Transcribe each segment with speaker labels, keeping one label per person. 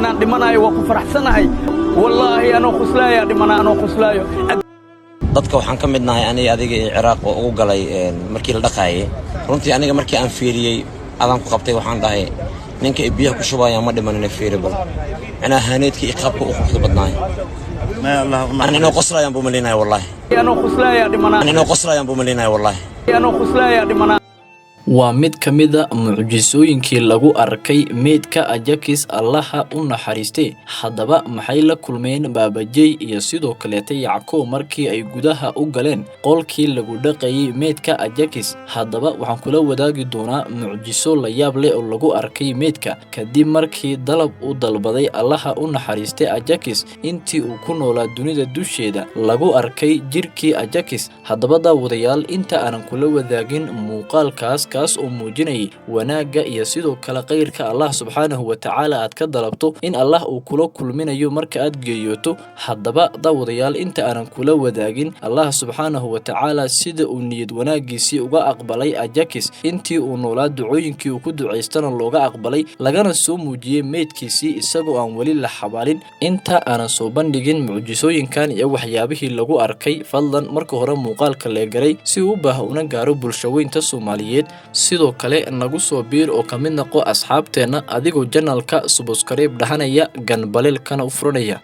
Speaker 1: Inaan dhimanayo waa ku faraxsanahay. Wallaahi, anoo khuslaaya dhimana, anoo khuslaayo.
Speaker 2: Dadka waxaan ka mid nahay aniga, adiga iyo Ciraaq oo ugu galay markii la dhaqaayay. Runtii aniga markii aan fiiriyey adaan ku qabtay, waxaan dhahay, ninka ay biyaha ku shubayaan ma dhimanina, fiiri bal macnaha haaneedkii iyo qaabka u quruxda badnaay. An inoo qoslayaan buu malinaya, wallaahi.
Speaker 1: Anoo khuslaaya dhimana.
Speaker 2: An inoo qoslayaan buu malinaya, wallaahi.
Speaker 1: Anoo khuslaaya dhimana.
Speaker 3: Waa mid ka mid a mucjisooyinkii lagu arkay meydka Ajakis, Allaha u naxariistay. Haddaba maxay la kulmeen Baabajey iyo sidoo kaleeta Yackow markii ay gudaha u galeen qolkii lagu dhaqayay meydka Ajakis? Haddaba waxaan kula wadaagi doonaa mucjiso la yaab leh oo lagu arkay meydka kadib markii dalab u dalbaday, Allaha u naxariistay, Ajakis intii uu ku noolaa dunida dusheeda lagu arkay jirkii Ajakis. Haddaba daawadayaal, inta aanan kula wadaagin muuqaalkaas, kaas oo muujinayay wanaagga iyo sidoo kale khayrka Allah subxaanahu wa tacaala aad ka dalabto in Allah uu kula kulminayo marka aad geeriyooto. Haddaba daawadayaal, inta aanan kula wadaagin Allah subxaanahu wa tacaala sida uu niyad wanaaggiisii uga aqbalay Ajakis intii uu noolaa, ducooyinkii uu ku ducaystana looga aqbalay, lagana soo muujiyey meydkiisii isagoo aan weli la xabaalin, inta aanan soo bandhigin mucjisooyinkan iyo waxyaabihii lagu arkay, fadlan marka hore muuqaalka leegaray si uu u baaha una gaaro bulshaweynta Soomaaliyeed. Sidoo kale nagu soo biir oo ka mid noqo asxaabteenna adigoo channelka subscribe dhahanaya, gambaleelkana u furanaya.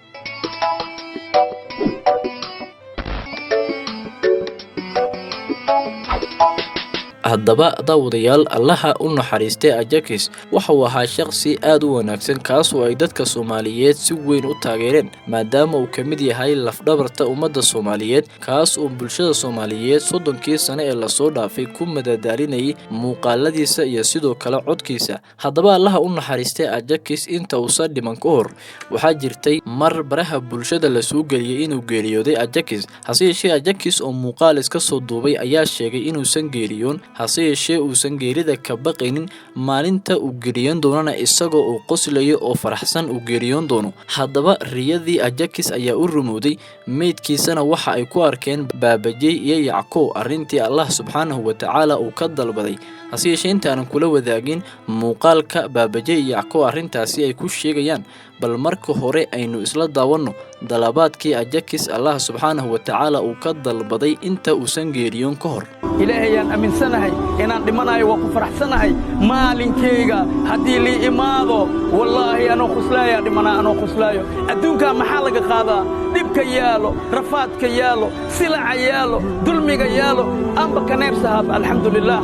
Speaker 3: Haddaba daawadayaal, Allaha u naxariistay Ajakis waxa uu ahaa shaqsi aad u wanaagsan, kaas oo ay dadka Soomaaliyeed si weyn u taageereen, maadaama uu ka mid yahay lafdhabarta ummadda Soomaaliyeed, kaas oo bulshada Soomaaliyeed 30kii sane ee lasoo dhaafay ku madadaalinayay muuqaaladiisa iyo sidoo kale codkiisa. Haddaba Allaha u naxariistay Ajakis inta uusan dhiman ka hor, waxaa jirtay mar baraha bulshada lasoo geliyey inuu geeriyooday Ajakis. Hase yeeshee Ajakis oo muuqaal iska soo duubay ayaa sheegay inuusan geeriyoon, hase yeeshee uusan geerida ka baqaynin, maalinta uu geeriyoon doonana isagoo uu qoslayo oo faraxsan uu geeriyoon doono. Haddaba riyadii Ajakis ayaa u rumowday, meydkiisana waxa ay ku arkeen Baabajey iyo Yackow arrintii Allah subxaanahu wa tacaala uu ka dalbaday. Hase yeeshee intaanan kula wadaagin muuqaalka Baabajey iyo Yackow arrintaasi ay ku sheegayaan, bal marka hore aynu isla daawanno dalabaadkii Ajakis Allah subxaanahu wa tacaala uu ka dalbaday inta uusan geeriyoon ka hor.
Speaker 1: Ilaahayaan aaminsanahay. Inaan dhimanayo waa ku faraxsanahay. Maalinkayga haddii lii imaado, wallaahi, anoo khuslaaya dhimana, anoo khuslaayo. Adduunkaa maxaa laga qaadaa? Dhibka yaalo, rafaadka yaalo, silaca yaalo, dulmiga yaalo, amba ka neebsahaab. Alxamdulilaah,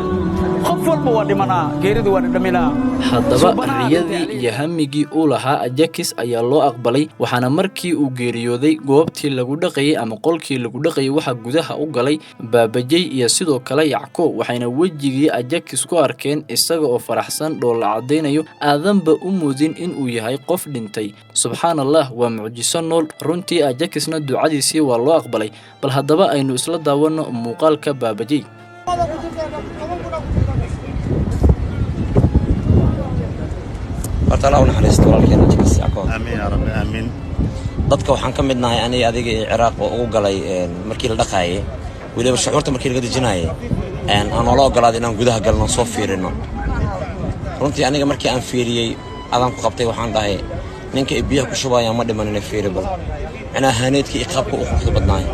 Speaker 1: qof walba waa dhimanaa, geeridu waa dhadhaminaa.
Speaker 3: Haddaba riyadii iyo hamigii uu lahaa Ajakis ayaa loo aqbalay, waxaana markii uu geeriyooday goobtii lagu dhaqayay ama qolkii lagu dhaqayay waxaa gudaha u galay Baabajey iyo sidoo kale Yackow, waxayna wejigii Ajakis ku arkeen isaga oo faraxsan, dhoolla caddaynayo, aadanba u muudin inuu yahay qof dhintay. Subxaan Allah, waa mucjiso nool runtii. Ajakisna ducadiisii waa loo aqbalay. Bal haddaba aynu isla daawanno muuqaalka Baabajey.
Speaker 2: Horta Allah u naxariisto walaalkeen Ajakis Yackow.
Speaker 4: Aamiin yaa rabbi, aamiin.
Speaker 2: Dadka waxaan ka mid nahay aniga, adiga iyo Ciraaq oo ugu galay markii la dhaqaayay, weliba shucuurta markii laga dejinaayay aan noola ogolaaday inaan gudaha galno, soo fiirino. Runtii aniga markii aan fiiriyey adaan ku qabtay, waxaan dhahay, ninka ay biyaha ku shubayaan ma dhimanina, fiiri bal macnaha haaneedkii iyo qaabka u quruxda badnaay.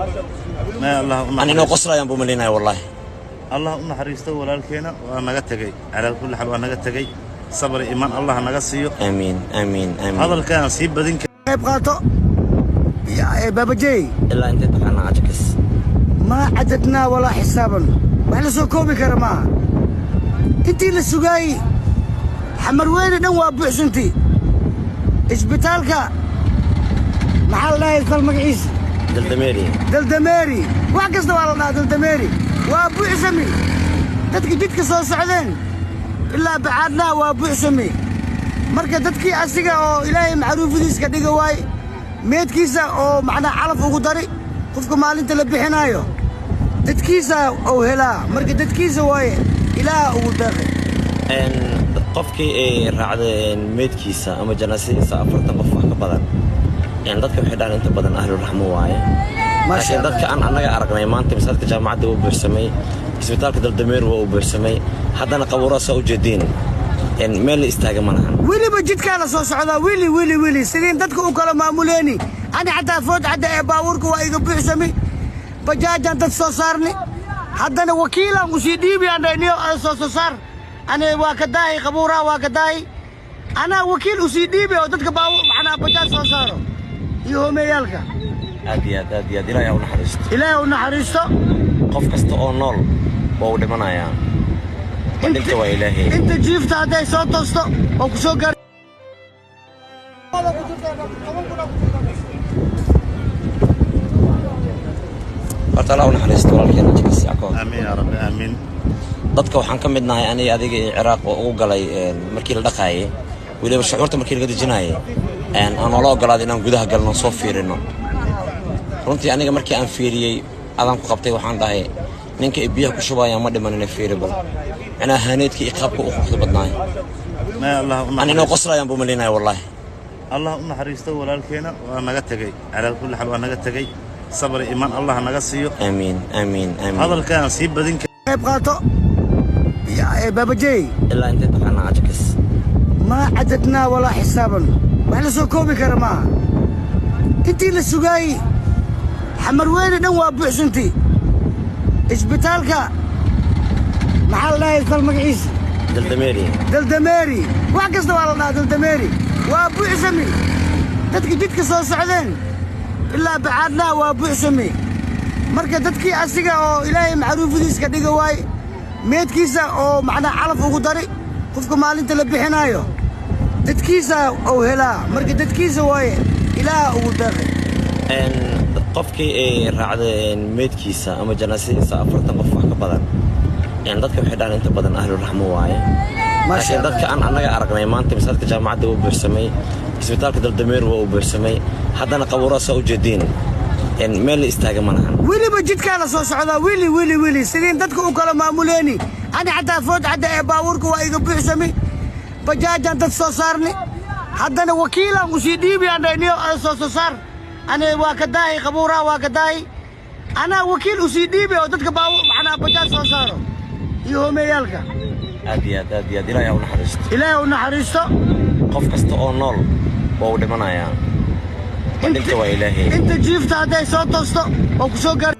Speaker 2: An inoo qoslayaan buu malinaya, wallaahi.
Speaker 4: Allah u naxariisto walaalkeena, waa naga tegey. Calaa kulli xaal, waa naga tegey. Sabr, iimaan Allah naga siiyo.
Speaker 2: Aamiin, aamiin, aamiin.
Speaker 4: Hadalkaan sii badin.
Speaker 5: Qayb qaato Baabajey.
Speaker 2: Ilaa intee taqaanaa Ajakis?
Speaker 5: Maa cadadnaa walaa xisaaban, wax la soo koobi kara maaha. Intii la sugaayey Xamarweyne dhan waa buuxsantay. Isbitaalka maxaa la dhahay isbitaal magaciisa?
Speaker 2: Daldameeri.
Speaker 5: Daldameeri, wax kasta waa la dhahaa. Daldameeri waa buuxsami. Dadka jidka soo socdeen ilaa Bacaadlaha waa buuxsami. Marka dadkii asiga oo Ilaahay macruufadiis ka dhiga waay, meedkiisa oo macnaa calaf ugu dari. Qofka maalinta la bixinaayo dadkiisa uu helaa. Marka dadkiisa waaye, Ilaaha ugu deeqay.
Speaker 2: Qofkii ay raacday meydkiisa ama janaasadiisa 40 qof wax ka badan, dadka waxay dhahaan inta badan ahluraxmo waaye, laakiin dadka aan annaga aragnay maanta, masaajidka jaamacadda wuu buuxsamay, isbitaalka Daldameer waa uu buuxsamay, haddana qabuuraha saa u jeediin. Meel la istaaga ma lahan.
Speaker 5: Weliba jidkaa la soo socdaa, wili wili wili sidiin dadka u kala maamuleeni. Ani xataa food cadda ee baabuurka waa iga buuxsami, bajaajaan dad soo saarni, haddana wakiilaan usii dhiibi aan dhahniyo soo saar. Ani waa ka daahi qabuuraa, waa ka daahi. Anaa wakiil usii dhiibi oo dadka baabuur macnaa bajaaj soo saaro iyo homeeyaalka.
Speaker 2: Aad iyo aad, aad iyo aad. Ilaahay ha u naxariisto.
Speaker 5: Ilaahay u naxariisto.
Speaker 2: Qof kasta oo nool waa uu dhimanayaa. Dhinta waa Ilaahay.
Speaker 5: Inta jiifta hadday soo toosto oo ku soo gaar.
Speaker 2: Horta Allah u naxariisto walaalkeena Ajakis Yacoob.
Speaker 4: Aamiin yaa rabbi, aamiin.
Speaker 2: Dadka waxaan ka mid nahay aniga, adiga iyo Ciraaq oo ugu galay markii la dhaqaayay, weliba shucuurta markii laga dejinaayay, aan noola ogolaaday inaan gudaha galno, soo fiirino. Runtii aniga markii aan fiiriyey adaan ku qabtay, waxaan dhahay ninka ay biyaha ku shubayaan ma dhimanina, fiiri bal macnaha haaneedkii iyo qaabka u quruxda badnaay.
Speaker 4: Maya, Allah u
Speaker 2: Aan inoo
Speaker 4: naxariisto.
Speaker 2: Qoslayaan buu malaynaya wallaahi.
Speaker 4: Allah u naxariisto walaalkeena, waa naga tegey. Calaa kulli xaal waa naga tegey. Sabr iimaan Allah naga siiyo.
Speaker 2: Aamiin, aamiin, aamiin.
Speaker 4: Hadalkaan sii badin.
Speaker 5: Qayb qaato Baabajey.
Speaker 2: Ilaa intay taqaanaa Ajakis?
Speaker 5: Maa cadadnaa walaa xisaaban, wax la soo koobi kara maaha. Intii la sugaayey Xamarweyne dhan waa buuxsantay. Isbitaalka maxaa la dhahay isbitaal magaciisa?
Speaker 2: Daldameeri.
Speaker 5: Daldameeri, wax kasta waa la dhahaa. Daldameeri waa buuxsami, dadka jidka soo socdeen ilaa Bacaadlaha waa buuxsami. Marka dadkii asiga oo Ilaahay macruufadiis ka dhiga waay, meedkiisa oo macnaa calaf ugu dari. Qofka maalinta la bixinaayo dadkiisa uu helaa, marka dadkiisa waaye Ilaaha ugu deeqay.
Speaker 2: Qofkii ay raacday meydkiisa ama janaasadiisa 40 qof wax ka badan, dadka waxay dhahaan inta badan ahluraxmo waaye.
Speaker 5: Maasha.
Speaker 2: Laakiin dadka aan annaga aragnay maanta, masaajidka jaamacadda wuu buuxsamay, isbitaalka Daldameer waa uu buuxsamay, haddana qabuuraha saa u jeediin, meel la istaaga ma lahan.
Speaker 5: Weliba jidkaa la soo socdaa, wili wili wili sidiin dadka u kala maamuleeni. Ani xataa food cadda ee baabuurka waa iga buuxsami, bajaajaan dad soo saarni, haddana wakiilaan usii dhiibi aan dhahniyo soo saar. Ani waa ka daahi qabuuraa, waa ka daahi. Anaa wakiil usii dhiibi oo dadka baabuur macnaa bajaaj soo saaro iyo homeeyaalka.
Speaker 2: Aad iyo aad, aad iyo aad. Ilaahay ha u naxariisto.
Speaker 5: Ilaahay u naxariisto.
Speaker 2: Qof kasta oo nool waa uu dhimanayaa. Dhinta waa Ilaahay.
Speaker 5: Inta jiifta hadday soo toosto oo ku soo gaar.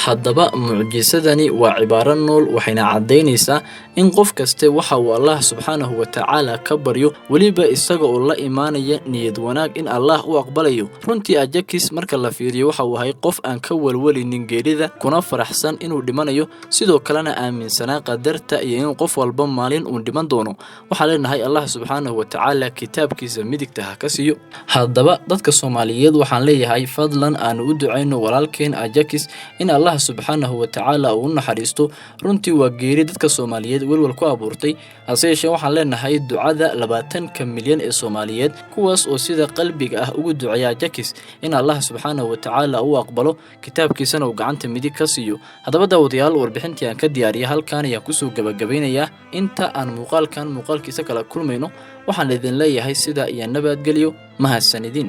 Speaker 3: Haddaba mucjisadani waa cibaaro nool, waxayna caddaynaysaa in qof kaste waxa uu Allah subxaanahu wa tacaala ka baryo, weliba isaga oo la imaanaya niyad wanaag, in Allah u aqbalayo. Runtii Ajakis marka la fiiriyo waxa uu ahay qof aan ka walwalinin geerida, kuna faraxsan inuu dhimanayo, sidoo kalena aaminsanaa qadarta iyo in qof walba maalin uu dhiman doono. Waxaan leenahay Allah subxaanahu wa tacaala kitaabkiisa midigta ha ka siiyo. Haddaba dadka Soomaaliyeed waxaan leeyahay, fadlan aanu u ducayno walaalkeen Ajakis in Allah subxaanahu wa tacaala uu u naxariisto. Runtii waa geeri dadka Soomaaliyeed welwel ku abuurtay, hase yeeshee waxaan leenahay ducada 20-ka milyan ee Soomaaliyeed, kuwaas oo sida qalbiga ah ugu duceeya Ajakis, in Allah subxaanahu wa tacaala uu aqbalo, kitaabkiisana uu gacanta midig ka siiyo. Haddaba daawadayaal, warbixintii aan ka diyaariyay halkan ayaan kusoo gabagabaynayaa. Inta aan muuqaalkan muuqaalkiisa kala kulmayno, waxaan idin leeyahay sida iyo nabadgelyo. Mahadsanidin.